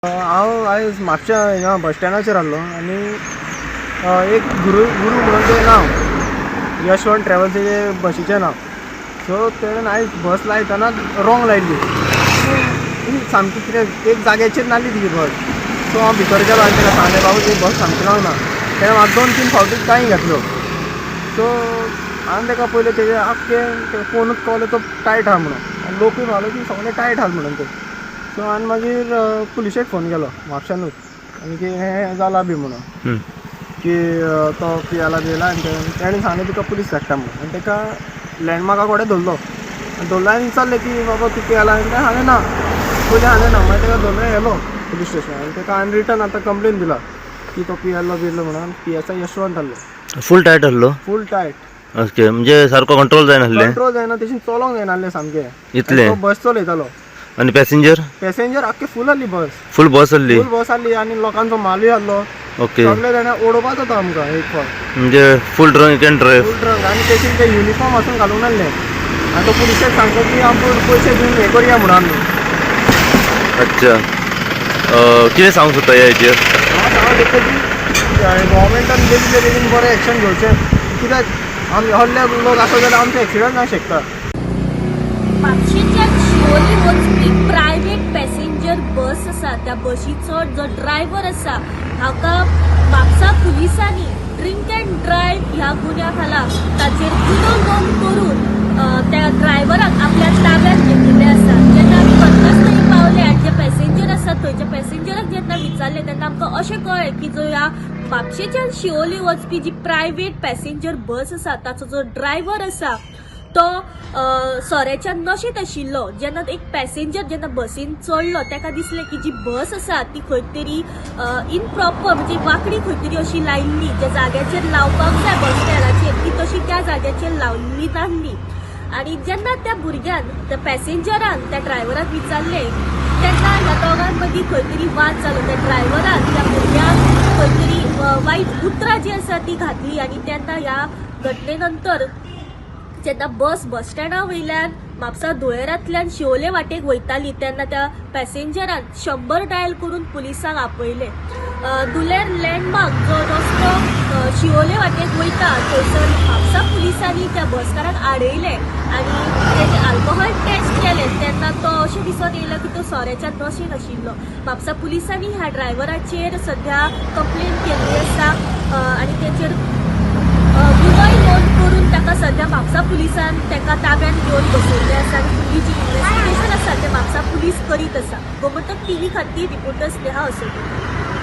हांव आयज म्हापशा हिंगा बस स्टँडाचेर आसलो आनी एक गुरू गुरू म्हणून तेजें नांव, यशवंत ट्रॅवल्साचें बशीचें नांव. सो तेणेन आयज बस लायतना रोंग लायली. सामकी कितें एक जाग्याचेर नासली तुजी बस. सो हांव भितर गेलो आनी ताका सांगलें, बाबू, ही बस सामकी रावना. तेणें म्हाका दोन तीन फावटी कांय घातल्यो. सो हांवें ताका पयलें तेजें आख्खें पोवनूच कळ्ळें तो टायट आहा म्हणून, आनी लोकूय म्हणलो की सगळे टायट आहा म्हणून ते. सो आनी मागीर पुलिशेक फोन केलो म्हापशानूच आनी की हें हें जालां बी म्हणून, की तो पियाला बियला. आनी तेणें सांगलें, तुका पुलीस धाडटा म्हणून. आनी ताका लँडमार्का कडेन धरलो आनी धरलो आनी विचारलें की बाबा, तूं पियाला? आनी तेणें सांगलें ना. पयलीं सांगलें ना. मागीर ताका धरलो, व्हेलो पुलीस स्टेशनार आनी ताका हांवें रिटर्न आतां कंप्लेन दिला की तो पियेल्लो बियल्लो म्हणून. पीएसआय यशवंत आहलो. फूल टायट आहलो? फूल टायट. ओके, म्हणजे सारको कंट्रोल जायनासलें? कंट्रोल जायना, तेशीन चलोंक जायना आहलें सामकें. इतलें? आनी तो बस चलयतालो. आनी पॅसेंजर? पॅसेंजर आख्खी फूल आहली बस. फूल बस आहली? फूल बस आहली आनी लोकांचो मालूय आहलो. सगळे जाणा ओडोवपाक जाता आमकां एक फावट. म्हणजे full drunk and drive. Full drunk आनी तेशीन ते युनिफॉर्म आसून घालूंक नासले आनी तो पुलिशेक सांगता की आमकां पयशे दिवन हें करया म्हणून आमी. अच्छा, कितें सांगूंक सोदता ह्या हेचेर? हांव सांगूंक सोदता की गव्हर्मेंटान बेगीन बेगीन बरें एक्शन घेवचें, कित्याक आमी आहले लोक आसा जाल्यार आमचें एक्सिडंट जावंक शकता. म्हापशेंच्यान शिवोली वचपी प्रायव्हेट पॅसेंजर बस आसा, त्या बशीचो जो ड्रायव्हर आसा हाका म्हापसा पुलिसांनी ड्रिंक अँड ड्रायव्ह ह्या गुन्या खाला ताचेर गुन्यांव नोंद करून त्या ड्रायव्हराक आपल्या ताब्यात घेतिल्लें आसा. जेन्ना आमी घटनास्थळी पावले आनी जे पॅसेंजर आसा थंयच्या पॅसेंजराक जेन्ना विचारलें तेन्ना आमकां अशें कळ्ळें की जो ह्या म्हापशेच्यान शिवोली वचपी जी प्रायव्हेट पॅसेंजर बस आसा ताचो जो ड्रायव्हर आसा तो सोऱ्याच्या नशेंत आशिल्लो. जेन्ना एक पॅसेंजर जेन्ना बसीन चडलो ताका दिसलें की जी बस आसा ती खंय तरी इनप्रॉपर, म्हणजे वांकडी खंय तरी अशी लायिल्ली, ज्या जाग्याचेर लावपाक जाय बस स्टँडाचेर ती तशी त्या जाग्याचेर लावल्ली नासली. आनी जेन्ना त्या भुरग्यान, त्या पॅसेंजरान त्या ड्रायव्हराक विचारलें तेन्ना ह्या दोगां मदीं खंय तरी वाद जालो. त्या ड्रायव्हरान त्या भुरग्याक खंय तरी वायट उतरां जी आसा ती घातली. आनी तेन्ना ह्या घटने नंतर जेन्ना बस बस स्टँडा वयल्यान म्हापसा धुळेरांतल्यान शिवोले वाटेक वयताली तेन्ना त्या पॅसेंजरान 100 डायल करून पुलिसांक आपयले. धुळेर लँडमार्क जो रस्तो शिवोले वाटेक वयता थंयसर म्हापसा पुलिसांनी त्या बसकाराक आडयले आनी तेजे अल्कोहोल टेस्ट केले तेन्ना तो अशें दिसत येयलें की तो सोऱ्याच्या नशेन आशिल्लो. म्हापसा पुलिसांनी ह्या ड्रायव्हराचेर सध्या कंप्लेन केल्ली आसा आनी तेचेर गुन्यांव नोंद करून ताका सध्या म्हापसा पुलिसान ताका ताब्यात घेवन बसयल्लें आसा आनी फुडली जी इन्व्हेस्टिगेशन आसा ते म्हापसा पुलीस करीत आसा. गोमंतक टीव्ही खातीर रिपोर्टर स्नेहा असोटी.